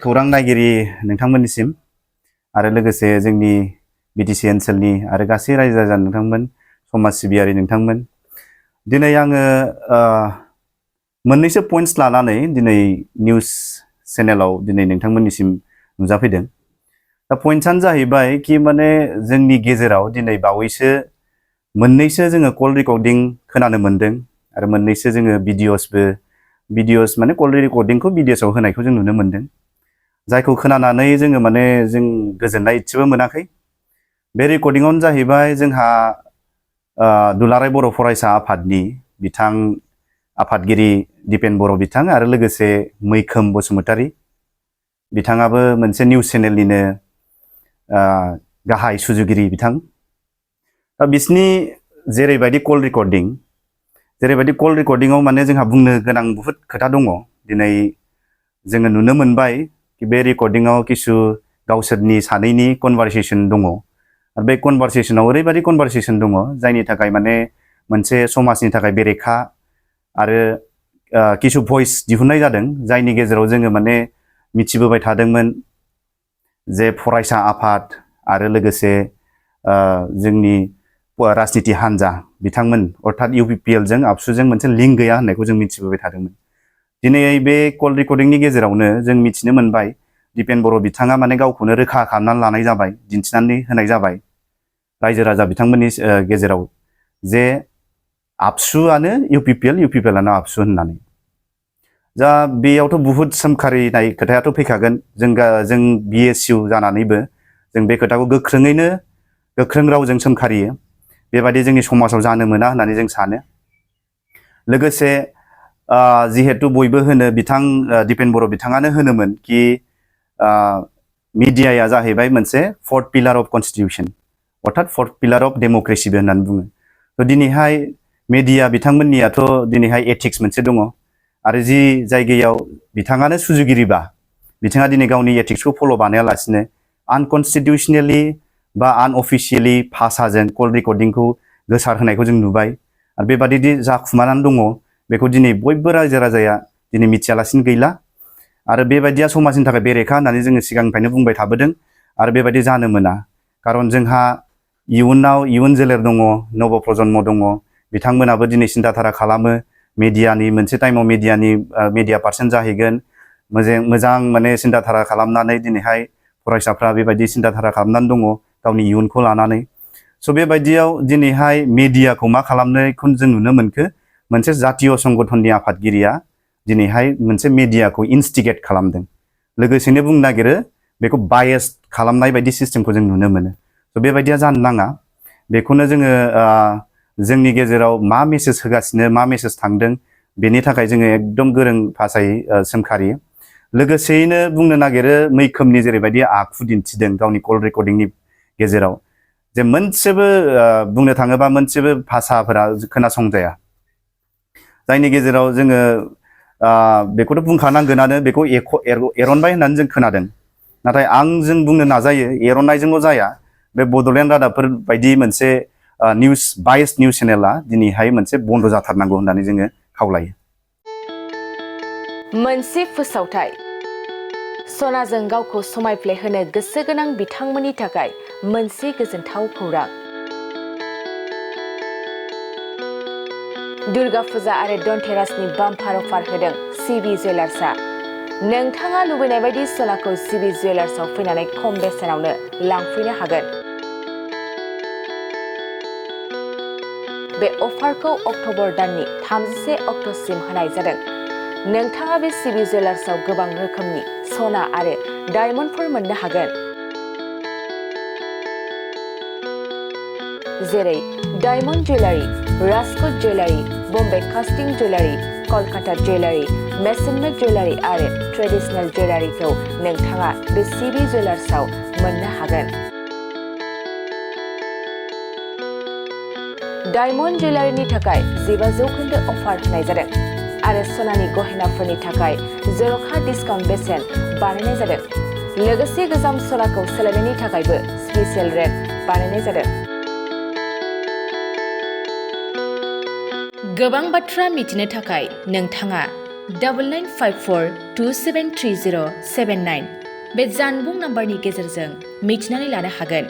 खौरां नायगिरि नोंथांमोननिसिम आरो लोगोसे जोंनि बिटिसि ओनसोलनि आरो गासै रायजो राजा नोंथांमोन समाज सिबियारि नोंथांमोन दिनै आङो मोननैसो पइन्ट्स लानानै दिनै निउस चेनेलाव दिनै नोंथांमोननिसिम नुजाफैदों। दा पइन्ट्सआनो जाहैबाय कि माने जोंनि गेजेराव दिनै बावैसो मोननैसो जोङो कल रेकर्डिं खोनानो मोनदों आरो मोननैसो जोङो भिडिअस माने कल रेकर्डिंखौ भिडिअसआव होनायखौ जों नुनो मोनदों। जायखौ खोनानानै जोङो माने जों गोजोननाय इसेबो मोनाखै। बे रेकर्डिंआवनो जाहैबाय जोंहा दुलाराय बर' फरायसा आफादनि बिथां आफादगिरि दिपेन बर' बिथां आरो लोगोसे मैखोम बसुमतारी बिथाङाबो मोनसे निउस चेनेलनिनो गाहाय सुजुगिरि बिथां। दा बिसिनि जेरैबायदि कल रेकर्डिंआव माने जोंहा बुंनो गोनां बुहुत खोथा दङ। दिनै जोङो नुनो मोनबाय कि बे रेकर्डिंआव किसु गावसोरनि सानैनि कनभारसेसन दङ आरो बे कनभारसेसनाव ओरैबायदि कनभारसेसन दङ जायनि थाखाय माने मोनसे समाजनि थाखाय बेरेखा आरो किसु भइस दिहुननाय जादों जायनि गेजेराव जोङो माने मिथिबोबाय थादोंमोन जे फरायसा आफाद आरो लोगोसे जोंनि राजनिति हान्जा बिथांमोन अर्थात UPPL जों आबसुजों मोनसे लिंक गैया होननायखौ जों मिथिबोबाय थादोंमोन। दिनै बे कल रेकर्डिंनि गेजेरावनो जों मिथिनो मोनबाय दिपेन बर' बिथाङा माने गावखौनो रोखा खालामनानै लानाय जाबाय, दिन्थिनानै होनाय जाबाय रायजो राजा बिथांमोननि गेजेराव जे आबसुआनो UPPLआनो आबसु होननानै। दा बेयावथ' बुहुत सोमखारिनाय खोथायाथ' फैखागोन। जों BSU जानानैबो जों बे खोथाखौ गोख्रों रावजों सोमखारियो। बेबायदि जोंनि समाजाव जानो मोना होननानै जों सानो। लोगोसे जिहेतु बयबो होनो बिथां दिपेन बर' बिथाङानो होनोमोन कि मिडियाया जाहैबाय मोनसे फोर्थ पिलार अफ कन्स्टिटिउसन अर्थात फोर्थ पिलार अफ डेम'क्रेसिबो होननानै बुङो। थ' दिनैहाय मिडिया बिथांमोननियाथ' दिनैहाय एथिक्स मोनसे दङ आरो जि जायगायाव बिथाङानो सुजुगिरिबा बिथाङा दिनै गावनि एथिक्सखौ फल' बानायालासिनो आनकनस्टिटिउसनेलि बा आनअफिसियेलि भाषाजों कल रेकर्डिंखौ गोसार होनायखौ जों नुबाय आरो बेबादि जाखुमानानै दङ बेखौ दिनै बयबो रायजो राजाया दिनै मिथियालासिनो गैला आरो बेबायदिया समाजनि थाखाय बेरेखा होननानै जोङो सिगांनिफ्रायनो बुंबाय थाबोदों आरो बेबायदि जानो मोना। खारन जोंहा इयुन जोलेर दङ, नब प्रजन्म दङ, बिथांमोनाबो दिनै सिन्थाधारा खालामो मिडियानि मोनसे टाइमाव मिडिया पार्सन जाहैगोन, मोजां माने सिन्थाधारा खालामनानै दिनैहाय फरायसाफ्रा बेबायदि सिन्थाधारा खालामनानै दङ गावनि इयुनखौ लानानै। स' बेबायदियाव दिनैहाय मिडियाखौ मा खालामनायखौ जों नुनो मोनखो मोनसे जातीय संगठननि आफादगिरिया दिनैहाय मोनसे मिडियाखौ इनस्टिगेट खालामदों। लोगोसेनो बुंनो नागिरो बेखौ बायस खालामनाय बायदि सिस्टेमखौ जों नुनो मोनो। स' बेबायदिया जानो नाङा। बेखौनो जोङो जोंनि गेजेराव मा मेसेज होगासिनो, मा मेसेज थांदों बेनि थाखाय जोङो एकदम गोरों भाषायै सोमखारियो। लोगोसेयैनो बुंनो नागिरो मैखोमनि जेरैबायदि आखु दिन्थिदों गावनि कल रेकर्डिंनि गेजेराव जे मोनसेबो बुंनो थाङोबा मोनसेबो भाषाफोरा खोनासंजाया। जायनि गेजेराव जोङो बेखौथ' बुंखानांगोनानो बेखौ एरनबाय होननानै जों खोनादों। नाथाय जों बुंनो नाजायो एरननायजोंल' जाया। बे बड'लेण्ड रादाबफोर बायदि मोनसे बायस निउस चेनेला दिनैहाय मोनसे बन्द' जाथारनांगौ होननानै जोङो खावलायो। मोनसे फोसावथाय सनाजों गावखौ समायफ्लेहोनो गोसो गोनां बिथांमोननि थाखाय मोनसे गोजोनथाव खौरां। दुर्गा फुजा आरो धनतेरासनि बाम्पार अफार होदों सिबि जुवेलार्सआ। नोंथाङा लुबैनाय बायदि सनाखौ सिबि जुवेलार्सआव फैनानै खम बेसेनावनो लांफैनो हागोन। बे अफारखौ अक्ट'बर दाननि 31 अक्ट'सिम होनाय जादों। नोंथाङा बे सिबि जुवेलार्सआव गोबां रोखोमनि सना आरो डायमन्डफोर मोननो हागोन। जेरै diamond jewellery, Rajkot jewellery, Bombay कास्टिं जुवेलारि, कलकाता जुवेलारि, मेसनमेड जुवेलारि आरो ट्रेडिशनेल जुवेलारिखौ नोंथाङा बे सिबि जुवेलार्सआव मोननो हागोन। डायमन्ड जुवेलारिनि थाखाय 15% अफार होनाय जादों आरो सनानि गहेनाफोरनि थाखाय जर'खा डिसकाउन्ट बेसेन बानायनाय जादों। लोगोसे गोजाम सनाखौ सोलायनायनि थाखायबो स्पेसियेल रेट बानायनाय जादों। गोबां बाथ्रा मिथिनो थाखाय नोंथाङा 9954273079 बे जानबुं नाम्बारनि गेजेरजों मिथिनानै लानो हागोन।